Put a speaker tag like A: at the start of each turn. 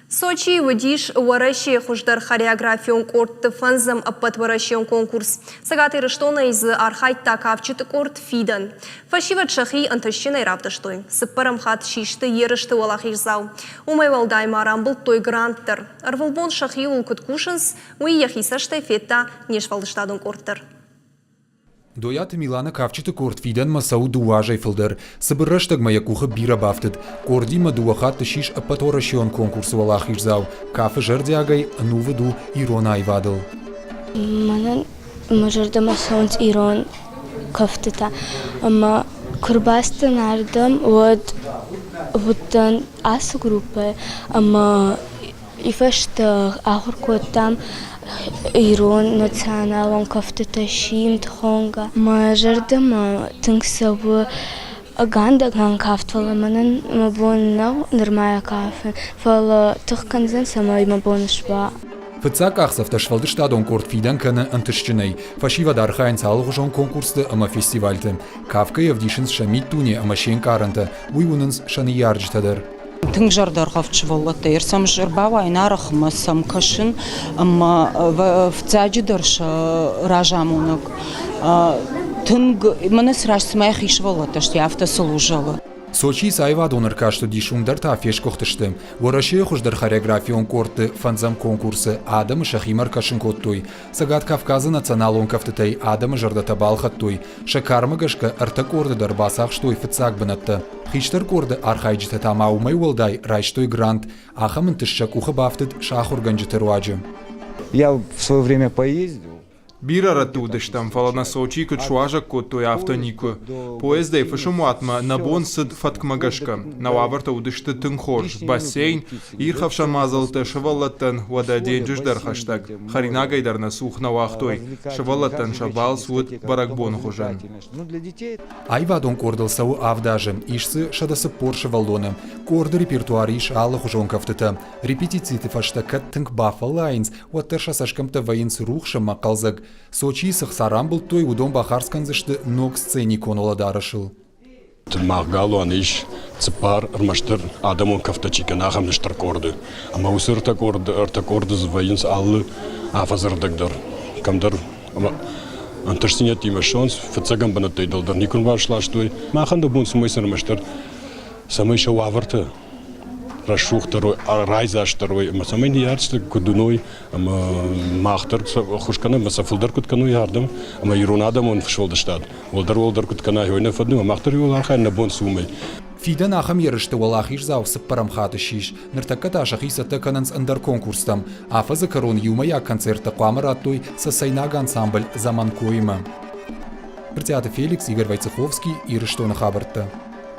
A: Сочийы уыдис Уӕрӕсейы хуыздӕр хореографион къордты фӕндзӕм ӕппӕтуӕрӕсеон конкурс. Цӕгат Ирыстонӕй дзы архайдта кафджыты къорд «Фидӕн». Фӕсивӕд сӕхи ӕнтыстджынӕй равдыстой. Цыппӕрӕм хатт систы ерысты уӕлахиздзау. Уымӕй уӕлдай ма рамбылдтой грант дӕр. Ӕрвылбон сӕхиуыл куыд кусынц, уый йӕхи цӕстӕй федта не сфӕлдыстадон къорд дӕр.
B: Дойаты Милана кафджыты къорд фидӕнмӕ цӕуы дыууӕ азӕй фылдӕр. Цыбыр рӕстӕгмӕ йӕ къухы бирӕ бафтыд. Къордимӕ дыууӕ хатты ссис ӕппӕтуӕрӕсеон конкурсы уӕлахиздзау. Кафы зӕрдиагӕй ӕнувыд у ирон аивадыл.
C: Мӕнӕн мӕ зӕрдӕмӕ цӕуынц ирон кӕфтытӕ. Ӕмӕ куы рбацыдтӕн ардӕм, уӕд уыдтӕн ацы группӕйы ӕмӕ И фӕстӕ ахуыр кодтам ирон националон кӕфтытӕ симд, хонгӕ. Мӕ зӕрдӕмӕ тынг цӕуы ӕгӕндӕгӕн кафт, фӕлӕ мӕнӕн мӕ бон нӕу нырма кафын, фӕлӕ тых кӕндзӕн, цӕмӕй мӕ бон суа.
B: Фыццаг къахдзӕфтӕ сфӕлдыстадон къорд фидӕн кӕны ӕнтыстджынӕй. Фӕсивӕд архайынц алыгъуызон конкурсты ӕмӕ фестивальты. Кафгӕйӕ ӕвдисынц сӕ миддуне ӕмӕ се нкъарӕнтӕ, уый уынынц сӕ ныййарджытӕ дӕр.
D: Тынг зӕрдӕргъӕвд сывӕллӕттӕ ӕрсӕм ӕрбауайын арӕх ӕмӕ сӕм кӕсын ӕмӕ фыццаджыдӕр сӕ разамонӕг тынг мӕнӕ цы раст цыма йӕхи сывӕллӕттӕ сты, афтӕ сыл узӕлы.
B: Сочийы цы аивадон ӕркаст уыдис, уым дӕр та фесгуыхтысты. Уӕрӕсейы хуыздӕр хореографион къордты фӕндзӕм конкурсы адӕмы сӕхимӕ ӕркӕсын кодтой. Цӕгат Кавказы националон кӕфтытӕй адӕмы зӕрдӕтӕ балхӕдтой. Сӕ кармӕ гӕсгӕ ӕртӕ къорды дӕр бацахстой фыццаг бынӕттӕ. Хистӕр къорды архайджытӕ та ма уымӕй уӕлдай райстой грант. Ахӕм ӕнтыст сӕ къухы бафтыд сӕ ахуыргӕнджыты руаджы.
E: Я в свое время поездил.
F: Бирӕ рӕтты уыдыстӕм, фӕлӕ нӕ Сочийы куыд суазӕг кодтой, афтӕ никуы. Поездӕй фысымуатмӕ нӕ бон цыд фӕткмӕ гӕсгӕ. Нӕ уавӕртӕ уыдысты тынг хорз. Бассейн, ирхӕфсӕн мадзӕлттӕ сывӕллӕттӕн, уӕдӕ денджыз дӕр хӕстӕг. Хӕринагӕй дӕр нӕ цух нӕ уагътой. Сывӕллӕттӕн сӕ балц уыд бӕрӕгбоны хуызӕн.
B: Аивадон къордыл цӕуы авд азы, ис дзы 140 сывӕллоны. Къорды репертуары ис алыхуызон кӕфтытӕ. Репетициты фӕстӕ кӕд тынг бафӕллайынц, уӕддӕр сӕ цӕсгӕмттӕ вӕййынц рухс ӕмӕ хъӕлдзӕг. Сочийы цы хца рамбылдтой, уыдон бахардз кӕндзысты ног сценикон уӕлӕдарӕсыл.
G: Мах галуаны ис цыппар ӕрмӕстдӕр адӕмон кӕфтӕ чи кӕны, ахӕм стыр къорды. Ӕмӕ уыцы ӕртӕ къорды, ӕртӕ къорды дзы вӕййынц алы афӕдзы ӕрдӕг дӕр. Кӕмдӕр ӕмӕ ӕнтыстдзинӕдтимӕ ссӕуынц, фыццӕгӕм бынӕттӕй дӕлдӕр никуы ӕрбасластой. Махӕн дӕр бон цӕмӕй сын ӕрмӕстдӕр цӕмӕй сӕ уавӕртӕ рӕсугъддӕр уой, райдзастдӕр уой ӕмӕ цӕмӕй ныййарджытӕ куыд уыной ӕмӕ мах дӕр ӕххуыс кӕнӕм ӕмӕ сӕ фылдӕр куыд кӕной ардӕм ӕмӕ ирон адӕмон сфӕлдыстад уӕлдӕр-уӕлдӕр куыд кӕна, уый нӕ фӕнды, ӕмӕ мах дӕр иуыл архайын нӕ бон цы уымӕй.
B: Фидӕн ахӕм ерысты уӕлахиздзау цыппӕрӕм хатт ссис. Ныртӕккӕ та сӕхи цӕттӕ кӕнынц ӕндӕр конкурстӕм. Афӕдзы кӕрон иумӕйаг концерттӕ хъуамӕ радтой цӕцӕйнаг ансамбль «Заманко-имӕ». Брытъиаты Феликс, Игорь Войцеховский, Ирыстоны хабӕрттӕ.